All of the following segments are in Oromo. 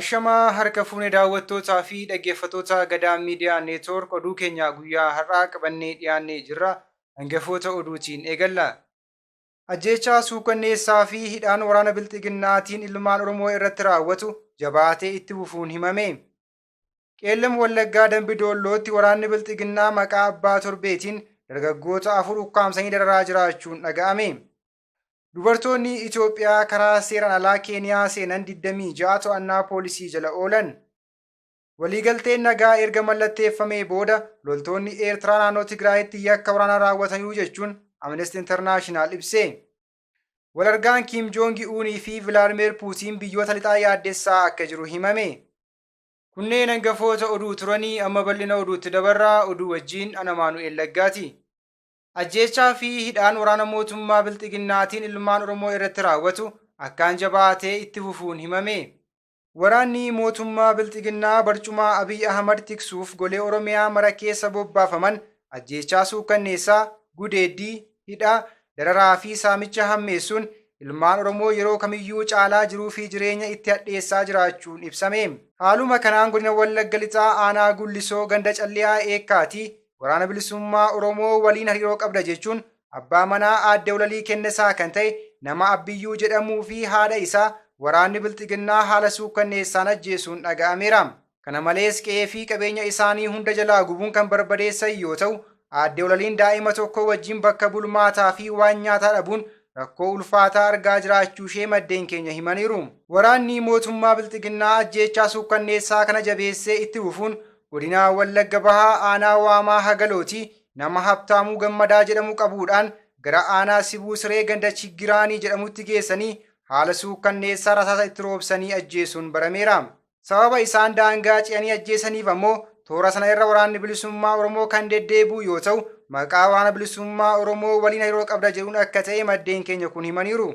Ashamaa harka fuune daawwattootaa fi dhaggeeffattoota Gadaa Miidiyaa Neetwoork, oduu keenya guyyaa har'aa qabannee dhiyaannee jirra. Hangafoota oduutiin eegalla. Ajjeechaa suukanneessaa fi hidhaan waraana Bilxiginnaatiin ilmaan Oromoo irratti raawwatu jabaatee itti fufuun himame. Qeellam Wallaggaa Dambi Doollootti waraanni Bilxiginnaa maqaa abbaa torbeetiin dargaggoota 4 ukkaamsanii dararaa jiraachuun dhaga'ame. Dubartoonni Itoophiyaa karaa seeraan alaa Keeniyaa seenan 26 to'annaa poolisii jala oolan. Waliigalteen nagaa erga mallatteeffamee booda loltoonni Eertiraa naannoo Tigraayitti yakka waraanaa raawwataniiru jechuun Amnesty International ibse. Walargaan Kiim Joongi Uunii fi Vilaadmiir Puutiin biyyoota lixaa yaaddessaa akka jiru himame. Kunneen hangafoota oduu turanii, amma bal'ina oduutti dabarraa. Oduu wajjin ana Maanu'eel Laggaati. Ajjeechaa fi hidhaan waraana mootummaa Bilxiginnaatiin ilmaan Oromoo irratti raawwatu akkaan jabaatee itti fufuun himame. Waraanni mootummaa Bilxiginnaa barcumaa Abiy Ahmad tiksuuf golee Oromiyaa mara keessa bobbaafaman ajjeechaa suukkanneessaa, gudeeddii, hidhaa, dararaa fi saamicha hammeessuun ilmaan Oromoo yeroo kamiyyuu caalaa jiruu fi jireenya itti hadheessaa jiraachuun ibsame. Haaluma kanaan godina Wallagga Lixaa aanaa Gullisoo ganda Calliyaa Eekkaatii Waraana Bilisummaa Oromoo waliin hariiroo qabda jechuun abbaa manaa aadde Walalii Kennesaa kan ta'e nama Abbiyyuu jedhamuu fi haadha isaa waraanni Bilxiginnaa haala suukkanneessaan ajjeesuun dhaga'ameera. Kana malees qe'ee fi qabeenya isaanii hunda jalaa gubuun kan barbadeessan yoo ta'u, aadde Walaliin daa'ima tokko wajjin bakka bulmaataa fi waan nyaataa dhabuun rakkoo ulfaataa argaa jiraachuushee maddeen keenya himaniiru. Waraanni mootummaa Bilxiginnaa ajjeechaa suukkanneessaa kana jabeessee itti fufuun Godina Wallagga Bahaa aanaa Waamaa Hagalootii nama Habtaamuu Gammadaa jedhamu qabuudhaan gara aanaa Sibuu Siree ganda Chiggiraanii jedhamutti geessanii haala suukkanneessaa rasaasa itti roobsanii ajjeesuun barameera. Sababa isaan daangaa ce'anii ajjeesaniif ammoo toora sana irra Waraanni Bilisummaa Oromoo kan deddeebi'u yoo ta'u, maqaa Waraana Bilisummaa Oromoo waliin hariiroo qabda jedhuun akka ta'e maddeen keenya kun himaniiru.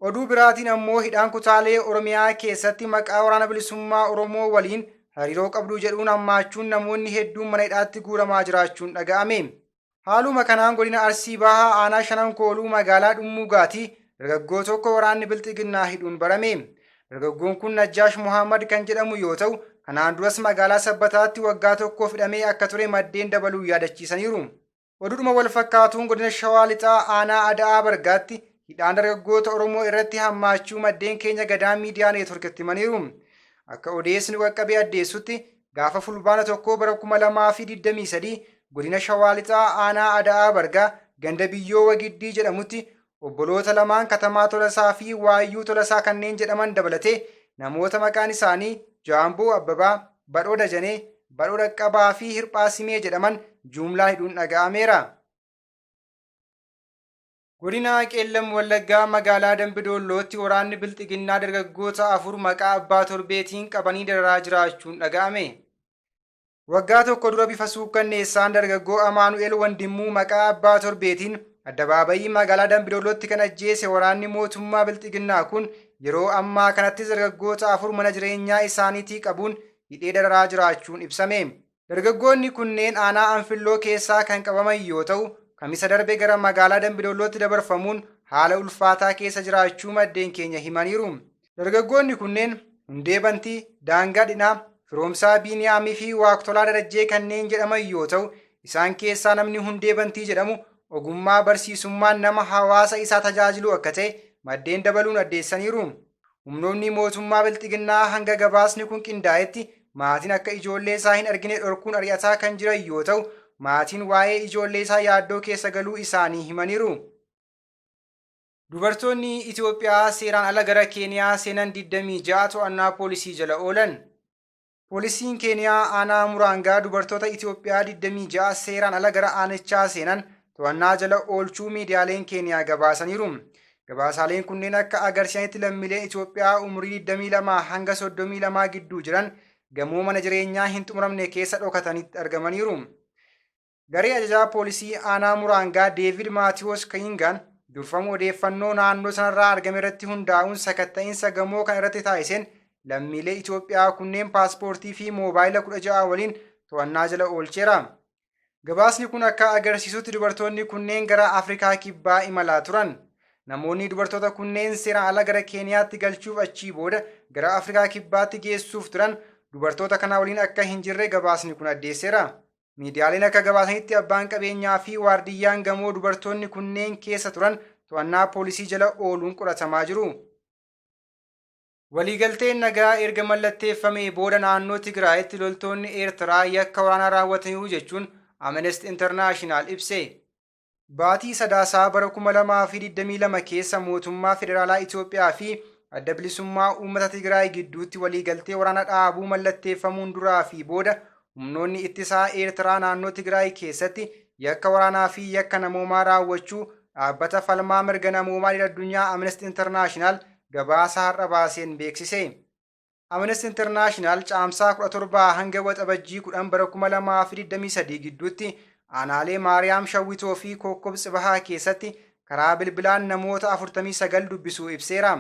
Oduu biraatiin ammoo hidhaan kutaalee Oromiyaa keessatti maqaa Waraana Bilisummaa Oromoo waliin hariiroo qabdu jedhuun hammaachuun namoonni hedduun mana hidhaatti guuramaa jiraachuun dhaga'ame. Haaluma kanaan godina Arsii Bahaa aanaa Shanan Kooluu magaalaa Dhummuugaatii dargaggoo tokko waraanni Bilxiginnaa hidhuun barame. Dargaggoon kun Najjaash Mohaammad kan jedhamu yoo ta'u, kanaan duras magaalaa Sabbataatti waggaa tokkoof hidhamee akka ture maddeen dabaluun yaadachiisaniiru. Oduudhuma wal fakkaatuun godina Shawaa Lixaa aanaa Ada'aa Bargaatti hidhaan dargaggoota Oromoo irratti hammaachuu maddeen keenya Gadaa Miidiyaa Neetworkitti himaniiru. Akka odeessi nu qaqqabe addeessutti gaafa Fulbaana 1 bara 2023 godina Shawaa Lixaa aanaa Ada'aa Bargaa ganda Biyyoo Wagiddii jedhamutti obboloota lamaan Katamaa Tolasaa fi Waayyuu Tolasaa kanneen jedhaman dabalatee namoota maqaan isaanii Jaamboo Abbabaa, Badhoo Dajanee, Badhoo Dhaqqabaa fi Hirphaa Simee jedhaman jumlaan hidhuun dhaga'ameera. Godina Qeellam Wallaggaa magaalaa Dambi Doollootti waraanni Bilxiginnaa dargaggoota 4 maqaa abbaa torbeetiin qabanii dararaa jiraachuun dhaga'ame. Waggaa tokko dura bifa suukkanneessaan dargaggoo Amaanu'el Wandimmuu maqaa abbaa torbeetiin addabaabayii magaalaa Dambidollootti kan ajjeese waraanni mootummaa Bilxiginnaa kun yeroo ammaa kanattis dargaggoota 4 mana jireenyaa isaaniitii qabuun hidhee dararaa jiraachuun ibsame. Dargaggoonni kunneen aanaa Anfilloo keessaa kan qabaman yoo ta'u, Kamisa darbe gara magaalaa Dambidollootti dabarfamuun haala ulfaataa keessa jiraachuu maddeen keenya himaniiru. Dargaggoonni kunneen Hundee Bantii, Daangaa Dhinaa, Firoomsaa Biiniyaamii fi Waaqtolaa Darajjee kanneen jedhaman yoo ta'u, isaan keessaa namni Hundee Bantii jedhamu ogummaa barsiisummaan nama hawaasa isaa tajaajilu akka ta'e maddeen dabaluun addeessaniiru. Humnoonni mootummaa Bilxiginnaa hanga gabaasni kun qindaa'etti maatiin akka ijoollee isaa hin argine dhorkuun ari'ataa kan jiran yoo ta'u, maatiin waa'ee ijoollee isaa yaaddoo keessa galuu isaanii himaniiru. Dubartoonni Itoophiyaa seeraan ala gara Keeniyaa seenan 26 to'annaa poolisii jala oolan. Poolisiin Keeniyaa aanaa Muraangaa dubartoota Itoophiyaa 26 seeraan ala gara aanichaa seenan to'annaa jala oolchuu miidiyaaleen Keeniyaa gabaasaniiru. Gabaasaaleen kunneen akka agarsiisanitti lammiileen Itoophiyaa umurii 22 hanga 32 gidduu jiran gamoo mana jireenyaa hin xumuramne keessa dhokatanitti argamaniiru. Garee ajajaa poolisii aanaa Muraangaa Deevid Maatiwoos Kayingaan durfamu odeeffannoo naannoo sanarraa argame irratti hundaa'uun sakatta'insa gamoo kana irratti taasiseen lammiilee Itoophiyaa kunneen paaspoortii fi moobaayila 16 waliin to'annaa jala oolcheera. Gabaasni kun akka agarsiisutti dubartoonni kunneen gara Afrikaa Kibbaa imalaa turan. Namoonni dubartoota kunneen seeraan ala gara Keeniyaatti galchuuf achii booda gara Afrikaa Kibbaatti geessuuf turan dubartoota kana waliin akka hin jirre gabaasni kun addeesseera. Miidiyaaleen akka gabaasanitti abbaan qabeenyaa fi waardiyyaan gamoo dubartoonni kunneen keessa turan to'annaa poolisii jala ooluun qoratamaa jiru. Waliigalteen nagaa erga mallatteeffamee booda naannoo Tigraayitti loltoonni Eertiraa yakka waraanaa raawwataniiru jechuun Amnesty International ibse. Baatii Sadaasaa bara 2022 keessa mootummaa federaalaa Itoophiyaa fi Adda Bilisummaa Uummata Tigraay gidduutti waliigaltee waraana dhaabuu mallatteeffamuun duraa fi booda humnoonni ittisaa Eertiraa naannoo Tigraay keessatti yakka waraanaa fi yakka namoomaa raawwachuu dhaabbata falmaa mirga namoomaa idil-addunyaa Amnesty International gabaasa har'a baaseen beeksise. Amnesty International Caamsaa 17 hanga Waxabajjii 10 bara 2023 gidduutti aanaalee Maariyaam Shawwitoo fi Kookkob Tsibahaa keessatti karaa bilbilaan namoota 49 dubbisuu ibseera.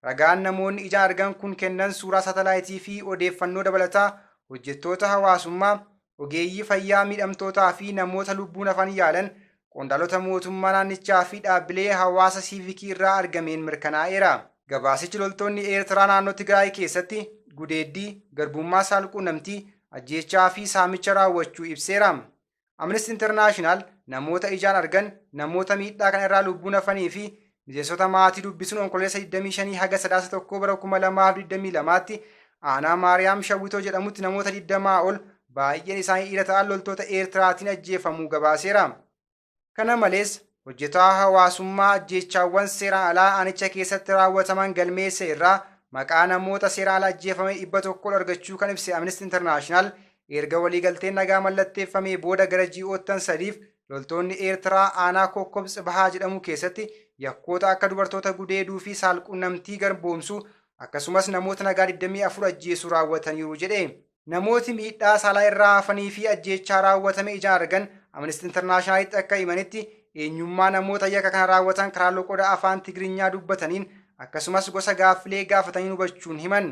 Ragaan namoonni ijaan argan kun kennan suuraa saatalaayitii fi odeeffannoo dabalataa hojjettoota hawaasummaa, ogeeyyii fayyaa miidhamtootaa fi namoota lubbuun hafan yaalan, qondaalota mootummaa naannichaa fi dhaabbilee hawaasa siivikii irraa argameen mirkanaa'eera. Gabaasichi loltoonni Eertiraa naannoo Tigraay keessatti gudeeddii, garbummaa saalquunnamtii, ajjeechaa fi saamicha raawwachuu ibseera. Amnesty International namoota ijaan argan, namoota miidhaa kana irraa lubbuun hafanii fi miseensota maatii dubbisuun Onkololeessa 25 haga Sadaasa 1 bara 2022tti aanaa Maariyaam Shawwitoo jedhamutti namoota 20 ol baay'een isaanii dhiira ta'an loltoota Eertiraatiin ajjeefamuu gabaaseera. Kana malees, hojjetaa hawaasummaa ajjeechaawwan seeraan alaa aanicha keessatti raawwataman galmeesse irraa maqaa namoota seeraan ala ajjeefamanii 100 ol argachuu kan ibse Amnesty International, erga waliigalteen nagaa mallatteeffamee booda gara ji'oottan sadiif loltoonni Eertiraa aanaa Kokkob Tsibahaa jedhamu keessatti yakkoota akka dubartoota gudeeduu fi saalqunnamtii garboomsuu akkasumas namoota nagaa 24 ajjeesuu raawwataniiru jedhe. Namooti miidhaa saalaa irraa hafanii fi ajjeechaa raawwatame ijaan argan Amnesty Internationalitti akka himanitti eenyummaa namoota yakka kana raawwatan karaa loqoda afaan Tigrinyaa dubbataniin akkasumas gosa gaaffilee gaafataniin hubachuun himan.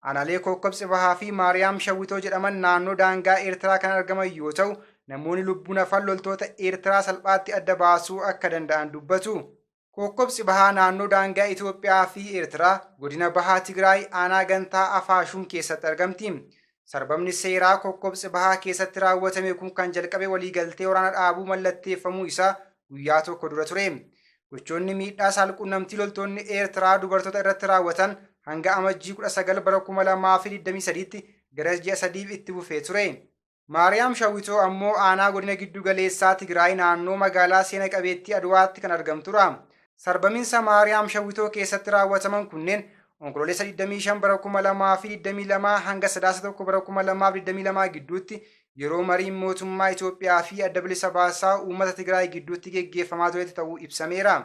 Aanaalee Kookkob Tsibahaa fi Maariyaam Shawwitoo jedhaman naannoo daangaa Eertiraa kan argaman yoo ta'u, namoonni lubbuun hafan loltoota Eertiraa salphaatti adda baasuu akka danda'an dubbatu. Kookkob Tsibahaa naannoo daangaa Itoophiyaa fi Eertiraa, godina Baha Tigraay aanaa Gantaa Afaashum keessatti argamti. Sarbamni seeraa Kookkob Tsibahaa keessatti raawwatame kun kan jalqabe waliigaltee waraana dhaabuu mallatteeffamuu isaa guyyaa tokko dura ture. Gochoonni miidhaa saalqunnamtii loltoonni Eertiraa dubartoota irratti raawwatan hanga Amajjii 19 bara 2023tti gara ji'a sadiif itti fufee ture. Maariyaam Shawwitoo ammoo aanaa godina giddu galeessaa Tigraay naannoo magaalaa seena qabeettii Adwaatti kan argamtudha. Sarbaminsa Maariyaam Shawwitoo keessatti raawwataman kunneen Onkololeessa 25 bara 2022 hanga Sadaasa 1 bara 2022 gidduutti yeroo mariin mootummaa Itoophiyaa fi Adda Bilisa Baasaa Uummata Tigraay gidduutti geggeeffamaa turetti ta'uu ibsameera.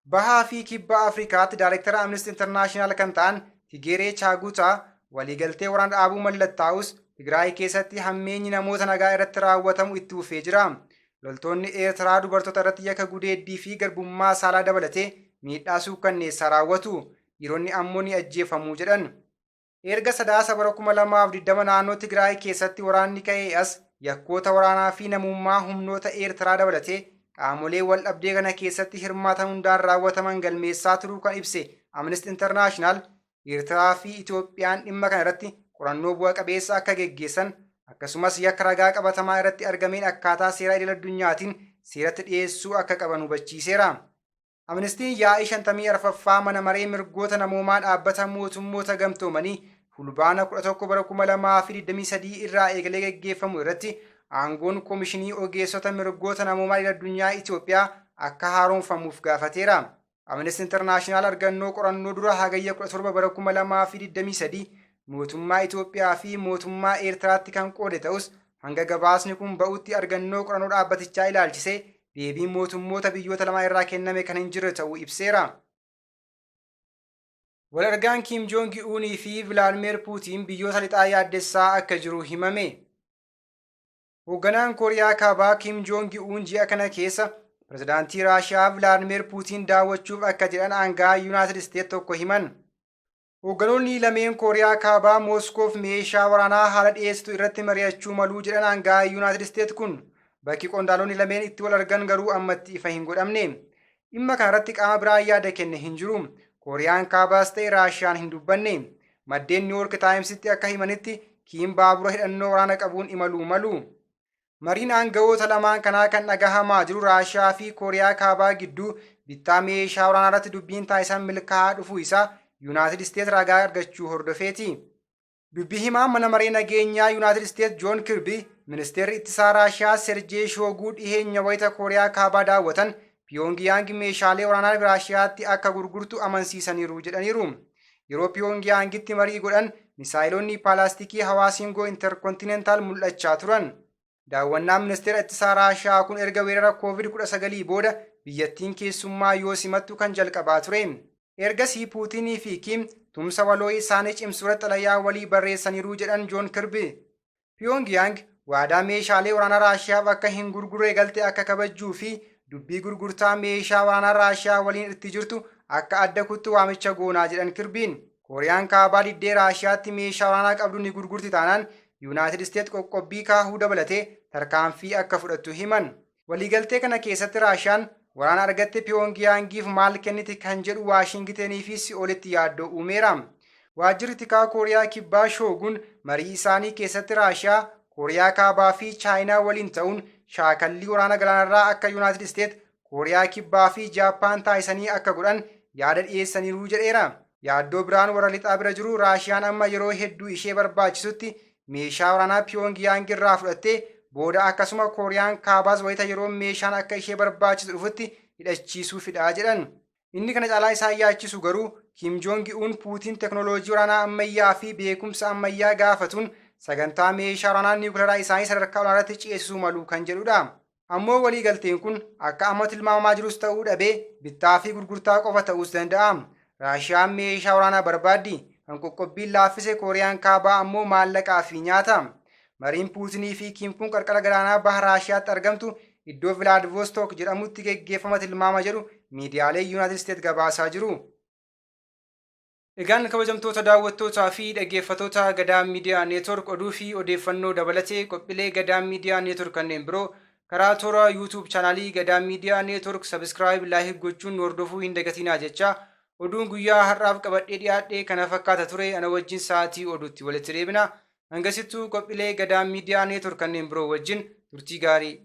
Bahaa fi Kibba Afrikaatti Daarektara Amnesty International kan ta'an Tigeeree Chaaguutaa waliigaltee waraana dhaabuu mallattaa'us Tigraay keessatti hammeenyi namoota nagaa irratti raawwatamu itti fufee jira. Loltoonni Eertiraa dubartoota irratti yakka gudeeddii fi garbummaa saalaa dabalatee miidhaa suukkanneessaa raawwatu. Dhiironni ammoo ni ajjeefamu jedhan. Erga Sadaasa bara 2020 naannoo Tigraay keessatti waraanni ka'ee as yakkoota waraanaa fi namummaa humnoota Eertiraa dabalatee qaamolee waldhabdee kana keessatti hirmaatan hundaan raawwataman galmeessaa turuu kan ibse Amnesty International, Eertiraa fi Itoophiyaan dhimma kana irratti qorannoo bu'a qabeessa akka geggeessan akkasumas yakka ragaa qabatamaa irratti argameen akkaataa seera idil addunyaatiin seeratti dhiyeessuu akka qaban hubachiiseera. Amnestiin yaa'ii 54ffaa Mana Maree Mirgoota Namoomaa Dhaabbata Mootummoota Gamtoomanii Fulbaana 11 bara 2023 irraa eegalee geggeeffamu irratti aangoon Komishinii Ogeessota Mirgoota Namoomaa Idil-addunyaa Itoophiyaa akka haaromfamuuf gaafateera. Amnesty International argannoo qorannoo dura Hagayya 17 bara 2023 mootummaa Itoophiyaa fi mootummaa Eertiraatti kan qoode ta'us hanga gabaasni kun ba'utti argannoo qorannoo dhaabbatichaa ilaalchisee deebiin mootummoota biyyoota lamaa irraa kenname kan hin jirre ta'uu ibseera. Wal argaan Kiim Joongi Uunii fi Vilaadmiir Puutiin biyyoota lixaa yaaddessaa akka jiru himame. Hoogganaan Kooriyaa Kaabaa Kiim Joongi Uun ji'a kana keessa pirezidaantii Raashiyaa Vilaadmiir Puutiin daawwachuuf akka jedhan aanga'aa Yuunaayitid Isteet tokko himan. Hoogganoonni lameen Kooriyaa Kaabaa Mooskoof meeshaa waraanaa haala dhiyeessitu irratti mari'achuu maluu jedhan aanga'aan Yuunaayitid Isteet kun. Bakki qondaalonni lameen itti wal argan garuu ammatti ifa hin godhamne. Dhimma kanarratti qaama biraa yaada kenne hin jiru. Kooriyaan Kaabaas ta'e Raashiyaan hin dubbanne. Maddeen Niiwoork Taayimsitti akka himanitti Kiim baabura hidhannoo waraana qabuun imaluu malu. Mariin aangawoota lamaan kanaa kan dhagahamaa jiru Raashiyaa fi Kooriyaa Kaabaa gidduu bittaa meeshaa waraanaa irratti dubbiin taasisan milkaa'aa dhufuu isaa Yuunaayitid Isteet ragaa argachuu hordofeeti. Dubbii himaan mana maree nageenyaa Yuunaayitid Isteet Joon Kirbii ministeerri ittisaa Raashiyaa Serjee Shooguu dhiheenya wayita Kooriyaa Kaabaa daawwatan Piyoongiyaang meeshaalee waraanaa Raashiyaatti akka gurgurtu amansiisaniiru jedhaniiru. Yeroo Piyoongiyaangitti marii godhan misaayilonni paalaastikii Hawaasingoo Interkontinentaal mul'achaa turan. Daawwannaan ministeera ittisaa Raashiyaa kun erga weerara Covid-19 booda biyyattiin keessummaa yoo simattu kan jalqabaa ture. Ergasii Puutinii fi Kiim tumsa waloo isaanii cimsuurratti xalayaa walii barreessaniiru jedhan Joon Kirbii. Piyoongiyaang waadaa meeshaalee waraanaa Raashiyaaf akka hin gurgurre galte akka kabajjuu fi dubbii gurgurtaa meeshaa waraanaa Raashiyaa waliin itti jirtu akka adda kuttu waamicha goonaa jedhan Kirbiin. Kooriyaan Kaabaa diddee Raashiyaatti meeshaa waraanaa qabdu ni gurgurti taanaan Yuunaayitid Isteet qoqqobbii kaahuu dabalatee tarkaanfii akka fudhattu himan. Waliigaltee kana keessatti Raashiyaan waraana argatte Piyoongiyaangiif maal kenniti kan jedhu Waashingitenii fi Si'oolitti yaaddoo uumeera. Waajjirri tikaa Kooriyaa Kibbaa Shoogun marii isaanii keessatti Raashiyaa, Kooriyaa Kaabaa fi Chaayinaa waliin ta'uun shaakallii waraana galaanarraa akka Yuunaayitid Isteet, Kooriyaa Kibbaa fi Jaappaan taasisanii akka godhan yaada dhiyeessaniiru jedheera. Yaaddoo biraan warra lixaa bira jiru Raashiyaan amma yeroo hedduu ishee barbaachisutti meeshaa waraanaa Piyoongiyaang irraa fudhattee booda akkasuma Kooriyaan Kaabaas wayita yeroo meeshaan akka ishee barbaachisu dhufutti hidhachiisuufidha jedhan. Inni kana caalaa isaan yaachisu garuu Kim Joongi Uun Puutiin teknooloojii waraanaa ammayyaa fi beekumsa ammayyaa gaafatuun sagantaa meeshaa waraanaa niwukilaraa isaanii sadarkaa olaanaatti ceesisuu malu kan jedhudha. Ammoo waliigalteen kun akka amma tilmaamamaa jirus ta'uu dhabee bittaa fi gurgurtaa qofa ta'uus danda'a. Raashiyaan meeshaa waraanaa barbaaddi. Kan qoqqobbiin laaffise Kooriyaan Kaabaa ammoo maallaqaa fi nyaata. Mariin Puutinii fi Kiim kun qarqara galaanaa baha Raashiyaatti argamtu iddoo Vilaadivoostook jedhamutti geggeeffama tilmaama jedhu miidiyaaleen Yuunaayitid Isteet gabaasaa jiru. Egaan kabajamtoota daawwattootaa fi dhaggeeffattoota Gadaa Miidiyaa Neetwork, oduu fi odeeffannoo dabalatee qophiilee Gadaa Miidiyaa Neetwork kanneen biroo karaa toora YouTube chaanaalii Gadaa Miidiyaa Neetwork subscribe, like gochuun nu hordofuu hin dagatinaa jecha, oduun guyyaa har'aaf qabadhee dhiyaadhe kana fakkaata ture. Ana wajjin sa'aatii oduutti walitti deebina. Hangasittuu qophiilee Gadaa Miidiyaa Neetwork kanneen biroo wajjin turtii gaarii.